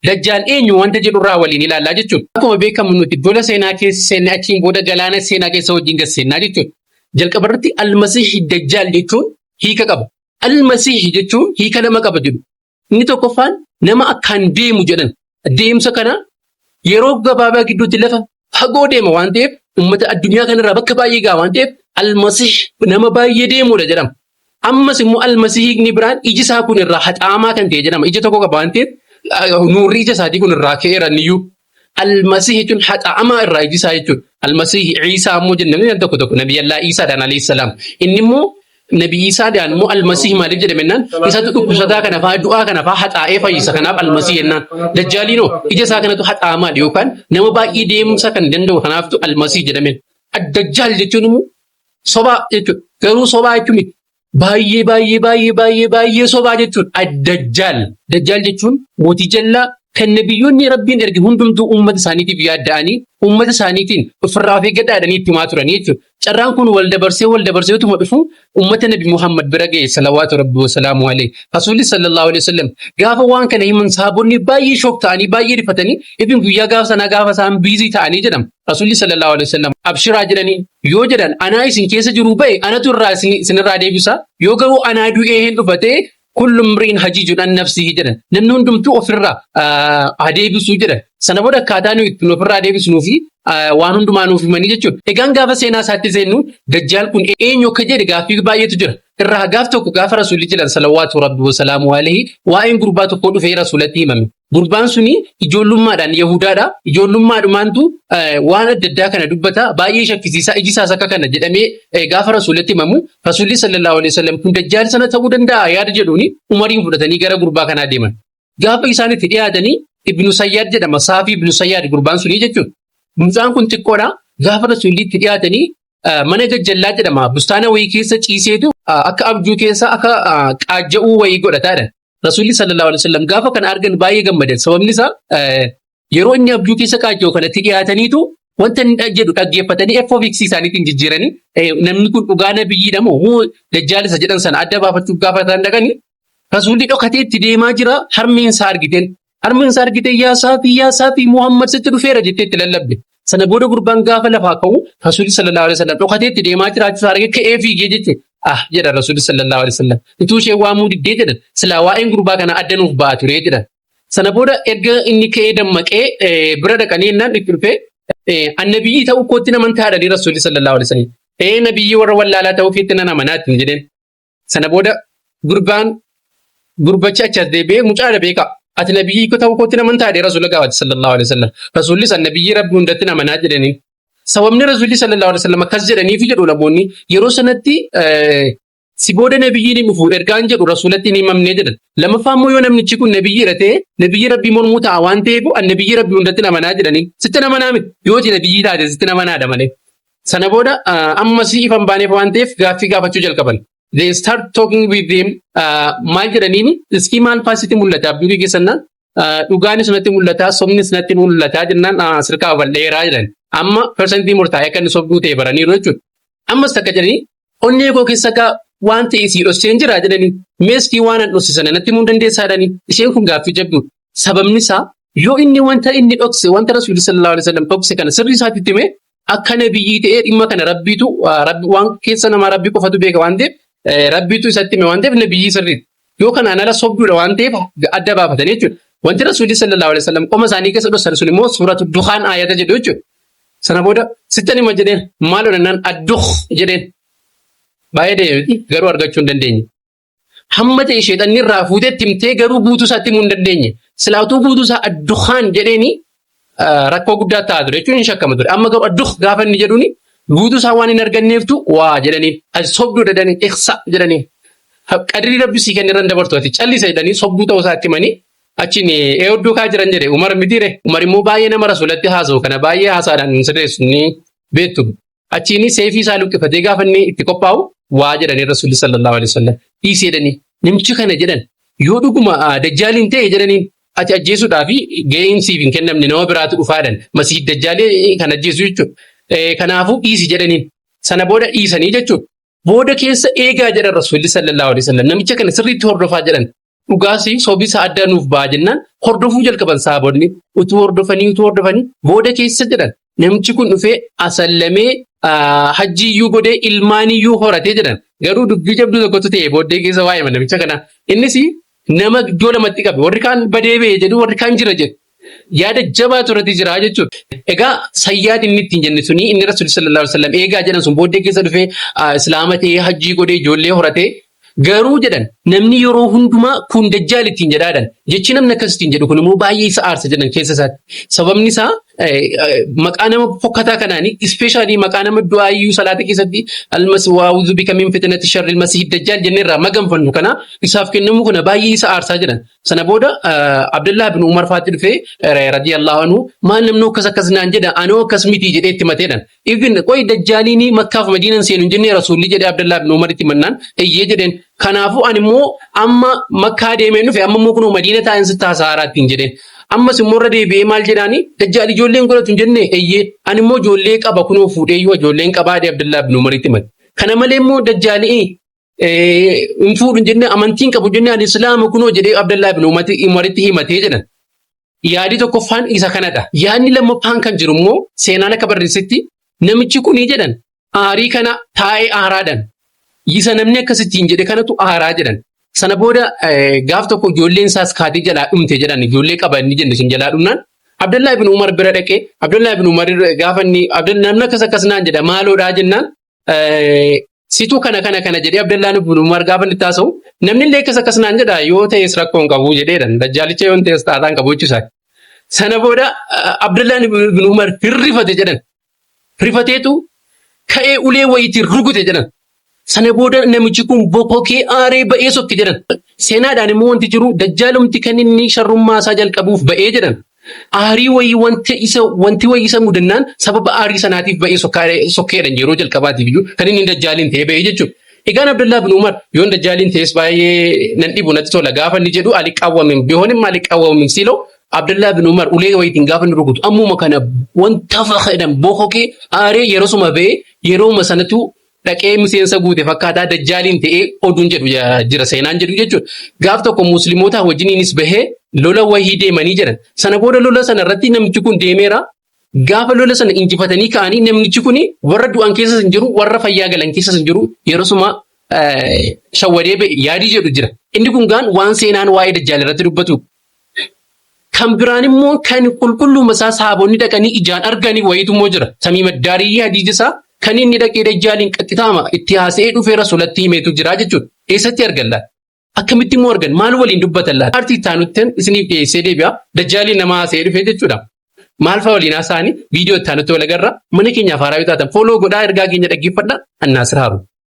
Dajjaal eenyu wanta jedhurraa waliin ilaallaa jechuudha. Akkuma beekamu nuti gola seenaa keessa seennee achiin booda galaana seenaa keessa wajjin gad seennaa jechuudha. Jalqaba irratti Almasiihi Dajjaal jechuun hiika qaba. Almasiihi jechuun hiika lama qaba jedhu. Inni tokkoffaan nama akkaan deemu jedhan. Deemsa kana yeroo gabaabaa gidduutti lafa fagoo deema waan ta'eef uummata addunyaa kanarraa bakka baay'ee ga'a waan ta'eef Almasiih nama baay'ee deemuudha jedhama. Ammas immoo Almasiih hiikni biraan iji isaa kun irraa haxaamaa kan ta'e jedhama. Ija tokko qaba waan ta'eef nuurri ija isaatii kun irraa ka'eera inniyyuu. Almasiih jechuun haxaamaa irraa iji isaa jechuudha. Almasiih Iisaa immoo jennaan tokko tokko Nabiyyallaa Iisaadhaan alayhi salaam. Inni immoo Nabi Iisaadhaan immoo Almasiih maaliif jedhame jennaan isatu dhukkubsataa kana fa'aa du'aa kana fa'aa haxaa'ee fayyisa kanaaf Almasiih jennaan. Dajjaaliinoo ija isaa kanatu haxaamaadha yookaan nama baay'ee deemsa kan danda'u kanaaftu Almasiih jedhame. Addajjaal jechuun immoo sobaa jechuudha. Garuu sobaa jechuun miti. Baay'ee baay'ee baay'ee baay'ee baay'ee sobaa jechuudha. Addajjaal. Dajjaal jechuun mootii jallaa kan nabiyyoonni Rabbiin erge hundumtuu uummata isaaniitiif yaadda'anii uummata isaaniitiin ofirraa of eeggadhaa jedhanii itti himaa turanii jechuudha. Carraan kun wal dabarsee wal dabarsee utuma dhufu ummata Nabi Muhammad bira ga'e salawaatu Rabbi wasalaamu alayhi. Rasuulli sallallahu alaihi wasallam gaafa waan kana himan sahaabonni baay'ee shook ta'anii baay'ee rifatanii ibin guyyaa gaafa sanaa gaafa isaan biizii ta'anii jedhama. Rasuulli sallallahu alaihi wasallam abshiraa jedhanii yoo jedhan anaa isin keessa jiru ba'e anatu irraa isinirraa deebisa yoo garuu anaa du'ee hin dhufatee kullu imri'in hajiijun an nafsihi jedhan namni hundumtuu ofirraa haa deebisuu jedhan sana booda akkaataa nuyi ittiin ofirraa deebisnuu fi waan hundumaa nuuf himanii jechuudha. Egaan gaafa seenaa isaatti seennu dajjaal kun eenyu akka jedhe gaaffii baay'eetu jira. Irraa gaaf tokko gaafa rasuulli jedhan salawaatu rabbi wasalaamu alayhi waa'een gurbaa tokkoo dhufee rasuulatti himame. Gurbaan suni ijoollummaadhaan Yahudaadha. Ijoollummaadhumaantu waan adda addaa kana dubbata. Baay'ee shakkisiisaa iji isaas akka kana jedhamee gaafa rasuulatti himamu rasuulli sallallahu alaihi wasallam kun dajjaal sana ta'uu danda'a yaada jedhuuni Umariin fudhatanii gara gurbaa kanaa deeman. Gaafa isaan itti dhiyaatanii Ibnu Sayyaad jedhama. Saafii Ibnu Sayyaad gurbaan sunii jechuudha. Mucaan kun xiqqoodha. Gaafa rasuulli itti dhiyaatanii mana gajjallaa jedhama. Bustaana wayii keessa ciiseetu akka abjuu keessa akka qaajja'uu wayii godhataadha. Rasuulli sallallahu alaihi wasallam gaafa kana argan baay'ee gammadan. Sababni isaa yeroo inni abjuu keessa qaajja'u kanatti dhiyaataniitu wanta inni jedhu dhaggeeffatanii FOX isaaniitiin jijjiiranii namni kun dhugaa nabiyyiidha moo moo dajjaal isa jedhan sana adda baafachuuf gaafa isaan dhaqanii rasuulli dhokatee itti deemaa jira harmeen isaa argiteen. Harmeen isaa argitee yaa saafii yaa saafii Muhammad sitti dhufeera jettee itti lallabde. Sana booda gurbaan gaafa lafaa ka'u Rasuulli sallallahu alaihi wasallam dhokatee itti deemaa jiraachuu isaa argee ka'ee fiigee jechuudha. Ah jedha Rasuulli sallallahu alaihi wasallam. Utuu ishee waamuu diddee jedhan silaa waa'een gurbaa kana adda nuuf ba'a ture jedhan. Sana booda erga inni ka'ee dammaqee bira dhaqanii jennaan itti dhufee annabiyyii ta'uu kootti naman taadhanii Rasuulli sallallahu alaihi wasallam. Ee nabiyyii warra wallaalaa ta'uu keetti nan amanaa ittiin jedheen. Sana booda gurbaan gurbachi achi as deebi'ee mucaadha beekaa. Ati nabiyyii koo ta'uu kootti naman taadhe rasuula gaafate sallallahu alaihi wasallam. Rasuullis an nabiyyii rabbi hundatti namanaa jedhanii. Sababni rasuulli sallallahu alaihi wasallam akkas jedhaniifi jedhu namoonni yeroo sanatti si booda nabiyyiin hin dhufu ergaan jedhu rasuulatti hin himamne jedhan. Lammaffaa immoo yoo namnichi kun nabiyyiidha ta'e nabiyyii rabbii mormuu ta'a waan ta'eef an nabiyyii rabbii hundatti namanaa jedhanii. Sitti namanaa miti yoo ati nabiyyii taate sitti namanaadha malee. Sana booda ammas ifa hin baaneef waan ta'eef gaaffii gaafachuu jalqaban. They start talking with him maal jedhaniin iskii maal fa'aa sitti mul'ata abduu kee keessannaan dhugaanis natti mul'ata sobnis natti mul'ata jennaan sirkaa bal'eeraa jedhan. Amma persentii murtaa'e akka inni sobduu ta'e baraniiru jechuudha. Ammas takka jedhanii onnee koo keessa akka waan ta'e sii dhosseen jira jedhanii meeskii waan an dhosse sana natti himuu dandeessaa jedhanii isheen kun gaaffii jabduudha. Sababni isaa yoo inni wanta inni dhokse wanta Rasuulli sallallahu alaihi wasallam dhokse kana sirrii isaatti itti hime akka nabiyyii ta'ee dhimma kana rabbiitu rabbi waan keessa namaa rabbi qofatu beeka waan ta'eef rabbiitu isatti hime waan ta'eef nabiyyii sirriiti. Yoo kanaan ala sobduudha waan ta'eef adda baafatanii jechuudha. Wanti Rasuulli sallallahu alaihi wasallam qoma isaanii keessa dhoksan sun immoo suuratu Dukhaan aayata jedhu jechuudha. Sana booda sittan hima jedheen maal odhannaan addukh jedheen. Baay'ee deemti garuu argachuu hin dandeenye. Hamma ta'e sheexanni irraa fuutee itti himtee garuu guutuu isaatti himuu hin dandeenye. Silaatuu guutuu isaa addukhaan jedheeni rakkoo guddaa ta'a ture jechuun hin shakkama ture. Amma garuu addukh gaafa inni jedhuuni guutuu isaa waan hin arganneeftu waa jedhanii ati sobduu jedhanii iqsa jedhanii qadrii rabbi sii kenne irra hin dabartu ati callisa jedhanii sobduu ta'uu isaa itti himanii achiin eedduu kaa jiran jedhe Umar mitiire Umar immoo baay'ee nama rasuulatti haasa'u kana baay'ee haasaadhaan hin sirreessu ni beektu. Achiin seefii isaa luqqifatee gaafa inni itti qophaa'u waa jedhanii Rasuulli sallallahu alaihi wasallam dhiisii jedhanii namichi kana jedhan yoo dhuguma dajjaaliin ta'e jedhaniin ati ajjeesuudhaaf ga'een siif hin kennamne nama biraatu dhufaa jedhan masiih dajjaalii kan ajjeesu jechuudha. Kanaafuu dhiisi jedhaniin sana booda dhiisanii jechuudha. Booda keessa eegaa jedhan Rasuulli sallallahu alaihi wasallam namicha kana sirriitti hordofaa jedhan. Dhugaas sobisa adda nuuf ba'a jennaan hordofuu jalqaban sahaabonni. Utuu hordofanii utuu hordofanii booda keessa jedhan namichi kun dhufee asallamee hajjiiyyuu godhee ilmaaniyyuu horatee jedhan. Garuu dubbii jabduu tokkotu ta'e booddee keessa waa'ee namicha kanaa. Innis nama iddoo lamatti qabe. Warri kaan badee ba'e jedhu, warri kaan jira jedhu. Yaada jabaatu irratti jira jechuudha. Egaa sayyaad inni ittiin jenne suni inni Rasuulli sallallahu alaihi wasallam eegaa jedhan sun booddee keessa dhufee islaama ta'ee hajjii godhee ijoollee horatee garuu jedhan namni yeroo hundumaa kun dajjaal ittiin jedhaadhan. Jechi namni akkas ittiin jedhu kun immoo baay'ee isa aarsa jedhan keessa isaatti. Sababni isaa maqaa nama fokkataa kanaanii ispeeshaalii maqaa nama du'aa iyyuu salaata keessatti almas waa'uudhu bika min fitnati sharri almasihi dajjaal jennee irraa maganfannu kana isaaf kennamuu kana baay'ee isa aarsaa jedhan. Sana booda Abdullah bin Umar faatti dhufee radiyallahu anhu maal namni akkas akkas naan jedha anoo akkas miti jedhee itti mateedhan. Even qoy dajjaaliin Makkaaf Madiinan seenu hin jennee Rasuulli jedhee Abdullah bin Umar itti mannaan eeyyee jedheen. Kanaafuu ani immoo amma Makkaa deemee dhufe amma immoo kunoo Madiina taa'een sitti haasa'aaraa ittiin jedheen. Ammas immoo irra deebi'ee maal jedhaani dajjaal ijoolleen godhatu hin jennee eeyyee ani immoo ijoollee qaba kunoo fuudhee iyyuu ijoolleen qabaa jedhee Abdullah bin Umar itti himate. Kana malee immoo dajjaalii hin fuudhu hin jenne amantiin qabu jenne ani islaama kunoo jedhee Abdallaa ibn Umaritti himatee jedhan. Yaadi tokkoffaan isa kanadha. Yaadni lammaffaan kan jiru immoo seenaan akka barreessetti namichi kunii jedhan aarii kana taa'ee aaraadhan. Isa namni akkasittiin jedhe kanatu aaraa jedhan. Sana booda gaaf tokko ijoolleen isaas kaatee jalaa dhumte jedhan ijoollee qaba inni jenne sun jalaa dhumnaan Abdallaa ibn Umar bira dhaqee Abdallaa ibn Umar gaafa inni namni akkas akkas naan jedha maaloodhaa jennaan situ kana kana kana jedhee Abdallaan ibn Umar gaafa inni taasa'u namni illee akkas akkas naan jedha yoo ta'es rakkoo hin qabu jedheedha. Dajjaalicha yoo ta'es taataa hin qabu jechuusaa. Sana booda Abdallaan ibn Umar hirrifate jedhan. Rifateetu ka'ee ulee wayiitiin rukute jedhan. Sana booda namichi kun bokokee aaree ba'ee sokke jedhan. Seenaadhaan immoo wanti jiru dajjaalumti kan inni sharrummaa isaa jalqabuuf ba'ee jedhan. Aarii wayii wanta isa wanti wayii isa mudannaan sababa aarii sanaatiif ba'ee sokkeedhan yeroo jalqabaatiif iyyuu kan inni dajjaaliin ta'ee ba'ee jechuudha. Egaan Abdullah bin Umar yoon dajjaaliin ta'es baay'ee nan dhibu natti tola gaafa inni jedhu aliqaawwamin bihonim aliqaawwamin siiloo Abdullah bin Umar ulee wayiitiin gaafa inni rukutu ammuma kana wanta fakhedhan bokokee aaree yerosuma ba'ee yerooma sanatu dhaqee miseensa guute fakkaataa dajjaaliin ta'ee oduun jedhu jira seenaan jedhu jechuudha. Gaaf tokko musliimoota wajjiniinis bahee lola wahii deemanii jedhan. Sana booda lola sana irratti namichi kun deemeera. Gaafa lola sana injifatanii ka'anii namichi kun warra du'an keessas hin jiru warra fayyaa galan keessas hin jiru yerosuma shawwadee ba'e yaadii jedhu jira. Inni kun gaan waan seenaan waa'ee dajjaal irratti dubbatu. Kan biraan immoo kan qulqulluma isaa sahaabonni dhaqanii ijaan arganii wayiitu immoo jira. Tamiim Addaariyyi hadiisa isaa kan inni dhaqee dajjaaliin qaxxitaama itti haasa'ee dhufee rasuulatti himeetu jira jechuudha. Eessatti argan laata? Akkamitti immoo argan? Maal waliin dubbatan laata? Paartii itti aanutti isiniif dhiyeessee deebi'a. Dajjaaliin nama haasa'ee dhufee jechuudha. Maal fa'a waliin haasa'anii viidiyoo itti aanutti wal agarra. Mana keenyaaf haaraa yoo taatan fooloo godhaa ergaa keenya dhaggeeffadha. Annaasir Haaruun.